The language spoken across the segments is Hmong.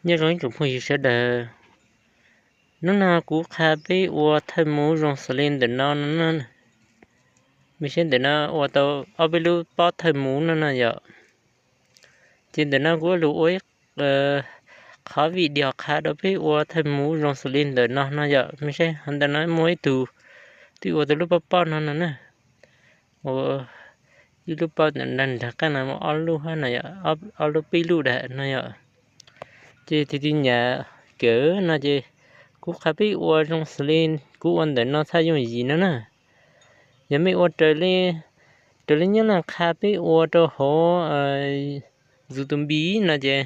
Nyob zoo ib tsoom phooj ywg sawv daws, hnub no kuv qha peb ua thawj muv zoo xws li ntawm no no. Mej saib ntawm no ua tau ob peb lub pob thawj muv no no yom. Ces ntawm no kuv lug ua ib qhov video qha rau peb ua thawj muv zoo xws li ntawm no no yom. Mej saib ntawm no muaj ib tug twb ua tau lub pob pob no no na. Ua ib lub pob ntawm nrag nrag qab no muaj ob lub hab no yom, ob lub peb lub dam no yom. Ces tig tig nyam kawg no ces kuv qha peb ua zoo xws li kuv ua ntawm no txhaj yooj yim no na. Yog mej ua raws li Nyab Laj qha peb ua rau hauv YouTube no ces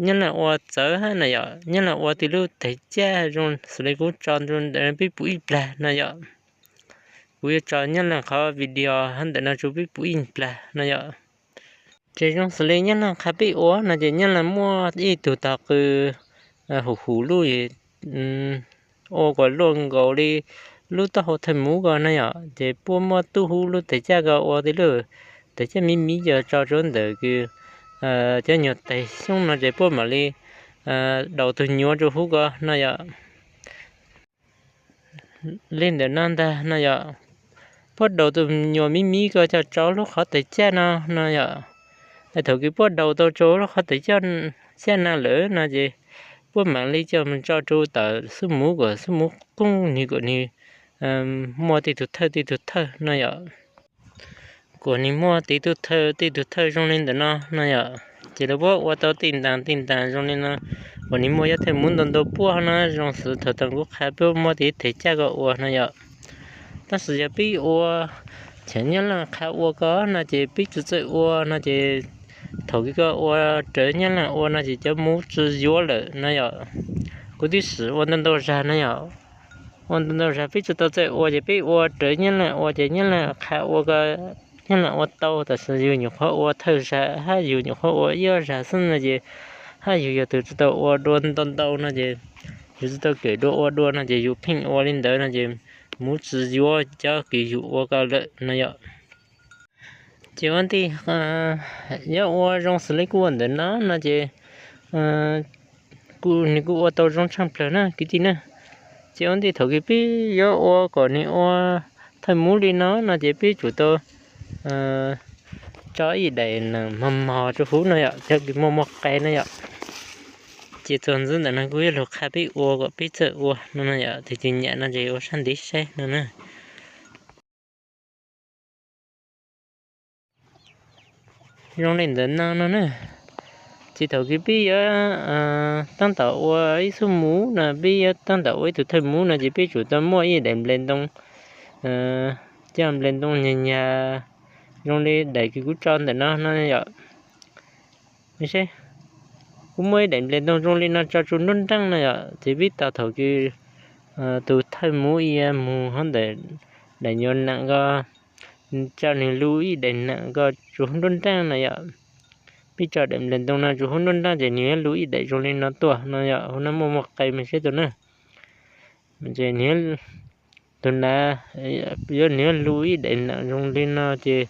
Nyab Laj ua txawv hab no yom. Nyab Laj ua tib lub teg caj zoo xws li kuv tso ntawm peb pum ib plag no yom. Kuv yuav tso Nyab Laj qhov video hab ntawm no rau peb pum ib plag no yom. Ces zoo xws li Nyab Laj qha peb ua no ces Nyab Laj muaj ib tug tog qw hum hum lub ua kom luaj nkaus li lub taub hau thawj muv ko no yom. Ces puab muab tub hub lub teg caj ko ua tib lub teg caj miv miv yog tso rau ntawm kws cov nyuag teg xyoob no ces puab mam li daus tug nyuam rau hub ko no yom. Li ntawm no ntag no yom. Puab daus tus nyuam miv miv ko coj tso lub qhov teg caj no no yom. Thaum kws puab daus tau rau lub qhov teg caj no lawm no ces puab mam li coj mus tso rau tom xub muv kom xub muv qoob nwg kom nwg muaj tej tug thawj tej tug thawj no yom. Kom nwg muaj tej tug thawj tej tug thawj zoo li ntawm no no yom. Ces lawv puab ua tau tej ntaas tej ntaas zoo li no kom nwg muaj cov thawj muv ntau ntau puab no zoo xws thaum tau kuv qha puab muab tej teg caj ko ua no yom. Tab sis yog peb ua chaw Nyab Laj qha ua ko no ces peb tsi txawj ua no ces thaum kws ko ua raws Nyab Laj ua no ces cov muv tsi yuav lawm no yom. Kuv twb sim ua ntau ntau zag no yom. Ua ntau ntau zag peb tsi tau txawj ua ces peb ua raws Nyab Laj ua ces Nyab Laj qha ua ko Nyab Laj ua tau, tab sis yug nyuam qhuav ua thawj zag hab yug nyuam qhuav ua ib ob zag xwb no ces hab yug yog tug tsi tau ua dua ntau ntau no ces yug tsi tau kawm dua ua dua no ces yug pheej ua li ntawd no ces muv tsi yuav cov kws yug ua ko lawm no yom. Ces ua ntej yuav ua zoo xws li kuv ua ntawm no no ces kuv, nws kuj ua tau zoo tshaj plawg na kwv tij na. Ces ua ntej thaum kws peb yuav ua kom nws ua thawj muv li no no ces peb tsum tau tso ib daim nees mos mos rau huv no yom, cov kws muaj muaj qe no yom. Ces txuas ntxiv ntawm no kuv yuav lug qha peb ua kom peb txawj ua no no yom, tig tig nyam no ces ua sab ntev saib no na. Zoo li ntawm no no na. Ces thaum kws peb yuav tab tom ua ib xub muv no, peb yuav tab tom ua ib tug thawj muv no ces peb tsum tau muaj ib daim nplej ntoo, cov nplej ntoo nyag nyag zoo li daim kws kuv tso ntawm no no yom. Seb, kuv muaj ib daim nplej ntoo zoo li no tso rau nruab nreej no yom, ces peb tos thaum kws tus thawj muv ib yam mus hauv ntawm daim nyuag nam ko, tso nws lug ib daim nam ko rau hauv nruab nreej no yom. Peb tso daim nplej ntoo no rau hauv nruab nreej ces nws yuav lug ib daim zoo li no tuaj no yom, hauv no muaj muaj qe mas seb tau na. Ces nws, tus nav, yuav nws yuav lug ib daim nam zoo li no ces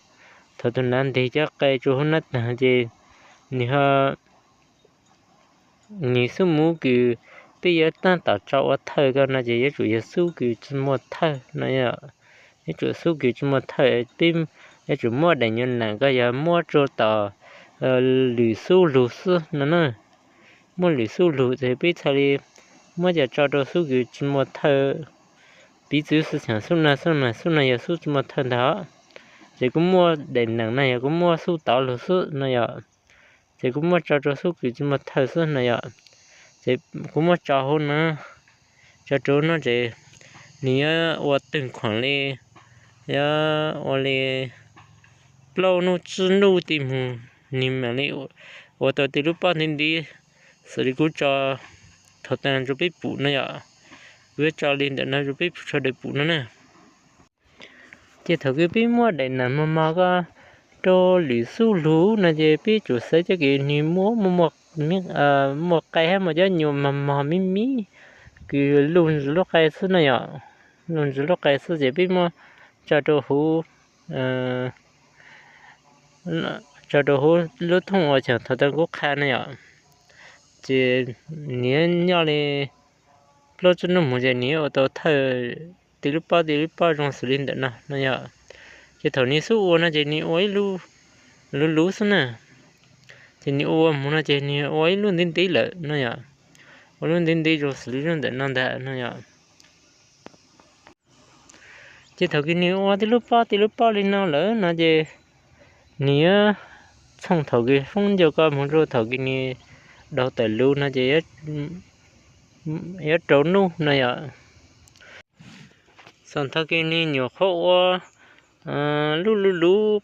thaum tus nav nteg cov qe rau hauv nab taag ces nws ho, nws xub muv kws peb yuav tab tom tso ua thawj ko no ces yuav tsum yog xub kws tsi muaj thawj no, yuav tsum xub kws tsi muaj thawj, peb yuav tsum muab daim nyuag nam ko yog muab rau tom lwm xub lug xwb no na. Muab lwm xub lug ces peb txhaj li muab coj tso rau xub kws tsi muaj thawj. Piv txwv xwb, xub no, xub no, xub no yog xub tsi muaj thawj ntag. Ces kuv muab daim nam no yog kuv muab xub tod lug xwb no yom. Ces kuv muab tso rau xub kws tsi muaj thawj xwb no yom. Ces kuv muab tso hauv no, tso rau no ces nws yuav ua twg khuam li, yuav ua li plaub nub tsib nub tej mus, nws mam li ua tau tej lub pob ntiv ntiv xws li kuv tso thaum tag rau peb pum no yom. Kuv yuav tso li ntawm no rau peb sawv daws pum no na. Ces thaum kws peb muab daim nam mos mos ko rau lwm xub lug no ces peb tsum xav cov kws nws muaj, muaj qe hab muaj cov nyuag mos mos miv miv kws lug ntsis lub qe xwb no yom. Lug ntsis lub qe xwb ces peb muab tso rau huv, tso rau huv lub thooj uas thaum tag kuv qha no yom. Ces nws nyob li plaub tsib hnub mus ces nws ua tau thawj tib lub pob tib lub pob zoo xws li ntawm no no yom. Ces thaum nws xub ua no ces nws ua ib lub luv luv xwb na. Ces nws ua mus no ces nws ua ib lub ntiv ntiv lawm no yom. Ua lub ntiv ntiv zoo xws li lub ntawm no ntag no yom. Ces thaum kws nws ua tib lub pob tib lub pob li no lawm no ces nws yuav txhooj thaum kws foob ncauj ko mus rau thaum kws nws daug tawm luv no ces yuav rau nub no yom. Xam thaum kws nws nyuam qhuav ua lub luv luv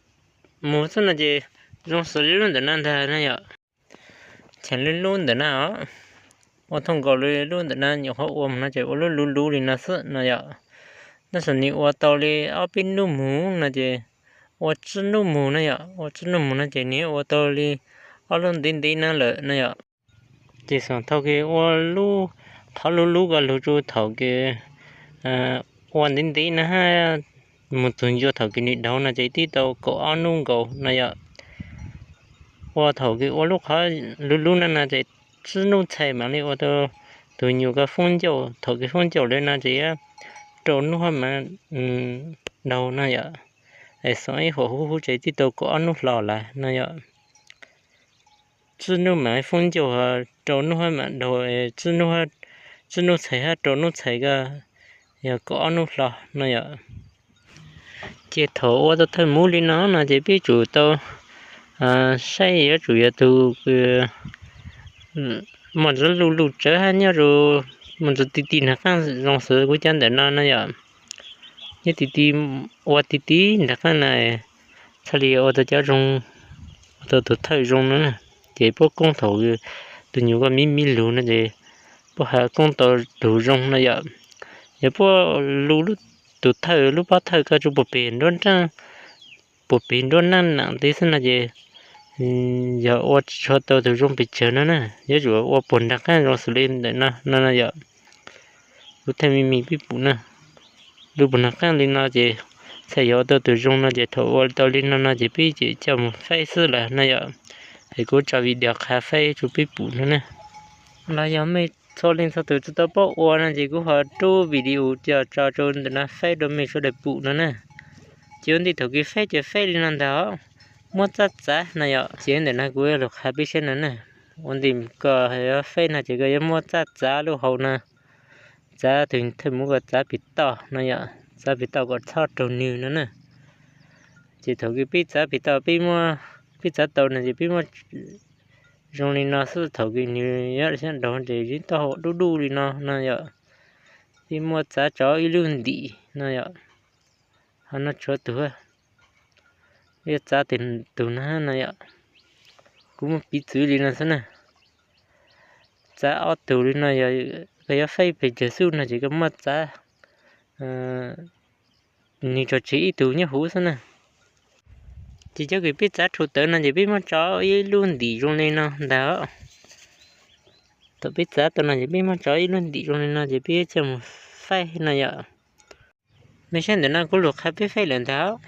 mus xwb no ces zoo xws li lub ntawm no ntag no yom. Cheem lub lub ntawm no os, ua thooj nkaus li lub ntawm no nyuam qhuav ua mus no ces ua lub luv luv li no xwb no yom. Tab sis nws ua tau li ob peb hnub mus no ces, ua tsib hnub mus no yom, ua tsib hnub mus no ces nws ua tau li ob lub ntiv ntiv no lawm no yom. Ces xam thaum kws ua lub qhov luv luv ko lug rau thaum kws ua ntiv ntiv no hab mus txug ncua thaum kws nws daug no ces twb tau kaum ob hnub nkaus no yom. Ua thaum kws ua lub qhov luv luv no no ces tsib hnub txhais mam li ua tau tus nyuam ko foob ncauj, thaum kws foob ncauj lawm no ces yuav rau nub hab mam daug no yom. Xam ib huam huv huv ces twb tau kaum ob hnub hlo lawm no yom. Tsib hnub mam foob ncauj, rau nub hab mam daug, tsib hnub txhais hab rau nub txhais ko yog kaum ob hnub hlo no yom. Ces thaum ua tau thawj muv li no no ces peb tsum tau saib yuav tsum yog tus muaj ntsis luj luj tsawv hab nyob rau muaj ntsis ti ti nraag qaab zoo xws kuv cov ntawm no no yom. Nyob ti ti, ua ti ti nraag qaab na, txhaj li ua tau cov zoo, ua tau tus thawj zoo no na. Ces puab koob thaum tus nyuam ko miv miv lug no ces puab has koob tau tus zoo no yom. Yog puab lub, tus thawj, lub pob thawj ko rau puag pem nruab nraab, puag pem nruab nraab nam ntawd xwb no ces yog ua tsis tshua tau tus zoo pes tsawg no na. Yuav tsum ua puag nraag qaab zoo xws li ntawm no no yom. Kuv thaij me me peb pum na. Lub puag nraag qaab li no ces txhaj yog ua tau tus zoo no ces thaum ua tau li no no ces peb cem coj mus faib xwb lawm no yom. Es kuv tso video qha faib rau peb pum no na. Los yog mej txhua leej txhua tus tsis tau paub ua no ces kuv ho rub video coj tso rau ntawm no faib rau mej sawv daws pum no na. Ces ua ntej thaum kws faib ces faib li no ntag, muab txab txav no yom. Ces ntawm no kuv yuav lug qha peb saib no na. Ua ntej koj yuav faib no ces koj yuav muab txab txav lub hau no, txav tus thawj muv ko txav pem toj no yom, txav pem toj kom txhob raug nwg no na. Ces thaum kws peb txav pem toj, peb muab, peb txav tau no ces peb muab zoo li no xwb, thaum kws nws yuav daug ces yeej taub hau dub dub li no no yom. Peb muab txav tso ib lub ntim no yom. Ho no tshuav tus, yuav txav tus no no yom. Kuv muab piv txwv li no xwb na. Txav ob tug li no, koj yuav faib pes tsawg xub no ces koj muab txav nws tso tseg ib tug nyob huv xwb na. Ces cov kws peb txav rhu tawv no ces peb muab tso ib lub ntim zoo li no ntag. Thaum peb txav tau no ces peb muab tso ib lub ntim zoo li no ces peb coj mus faib no yom. Mej saib ntawm no kuv lug qha peb faib lawm ntag.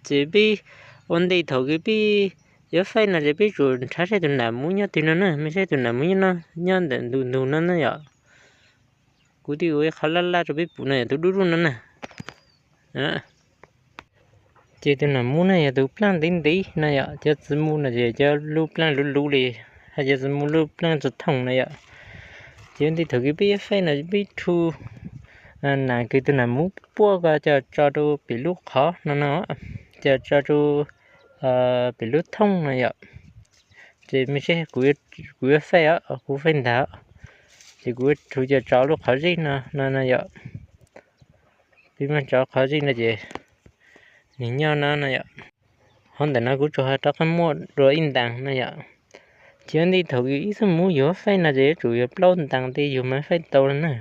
Ces peb ua ntej thaum kws peb yuav faib no ces peb tsum nrhav saib tus nam muv nyob twg no na. Mej saib tus nam muv nyob no, nyob ntawm ntug ntug no na yom. Kuv twb ua ib qho laj laj rau peb pum no yom, tus dub dub no na. Ces tus nam muv no yog tus plaab ntev ntev no yom, cov txiv muv no ces cov lub plaab luv luv li, hab cov txiv muv lub plaab tsi thooj no yom. Ces ua ntej thaum kws peb yuav faib no peb rhu nam kws tus nam muv puab ko coj tso rau pem lub qhov no no, coj tso rau pem lub thooj no yom. Ces mej saib kuv yuav faib os, kuv faib ntag. Ces kuv yuav rhu coj tso lub qhov zeb no no no yom. Peb muab tso qhov zeb no ces nws nyob no no yom. Hov ntawm no kuv tsuas ho rov qab muab dua ib ntaag no yom. Ces ua ntej thaum kws ib txwm muv yug faib no ces yuav tsum yog plaub ntaag tes yug mam faib tau no na.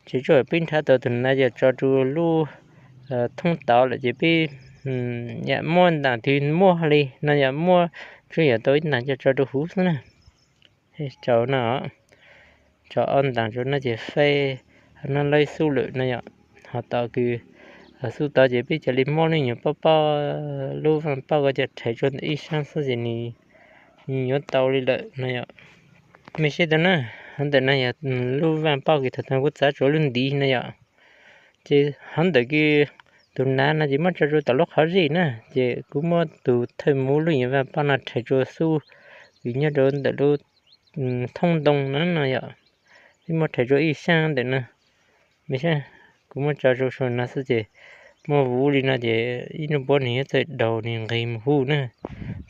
Ces tsuas peb nrhav tau tus no yog tso rau lub thoob tod lawm ces peb yam muaj ntaag twg muaj li no yom, muaj tsuas yog tau ib ntaag coj tso rau huv xwb na. Tso no, tso ob ntaag rau no ces faib, no laib xub lawm no yom. Ho tom kws xub tod ces peb cia li muab lub nyuag pob pob, lub vaaj pob ko coj rhais rua ntawm ib saab xwb ces nws yuav tau li lawm no yom. Mej saib tau na, hov ntawm no yog lub vaj paj kws thaum kuv txav tsuav lub ntiv no yom. Ces hov ntawm kws tus nav no ces muab tso rau tom lub qhov zij na, ces kuv muab tus thawj muv lub yeev vaj paj no rhais rua xub, kws nyob rau ntawm lub thoob ntoo no no yom. Peb muab rhais rua ib xyaab ntawm no, mej saib, kuv muab tso rau saum no xwb ces muaj vuv li no ces ib nub puab nwg yuav txawj daug nwg nqeg moog huv na.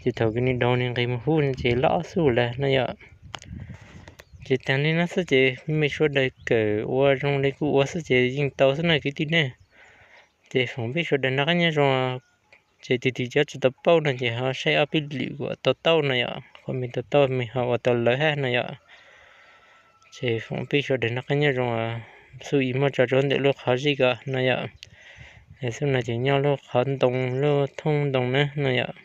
Ces thaum kws nwg daug nwg nqeg moog huv no ces loj ob xub lawm no yom. Ces taag li no xwb ces mej suav dawg kawm ua zoo le kuv ua xwb ces yeej tau xwb na kwv tij ne. Ces foom peb suav dawg noj qab nyob zoo. Ces tug twg cov tsi tau paub no ces ho saib ob peb lwm kuas tau taub no yom, kuas mej tau taub mej ho ua tau lawv hab no yom. Ces foom peb suav dawg noj qab nyob zoo, xub ib muab tso rua ntawm lub qhov zij ko no yom. Xub no ces nyob lub qhov ntoo lub thoob ntoo na no yom.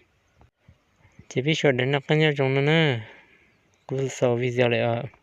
Ces peb suav dawg noj qab nyob zoo no na. Kuv xaus video lawm os.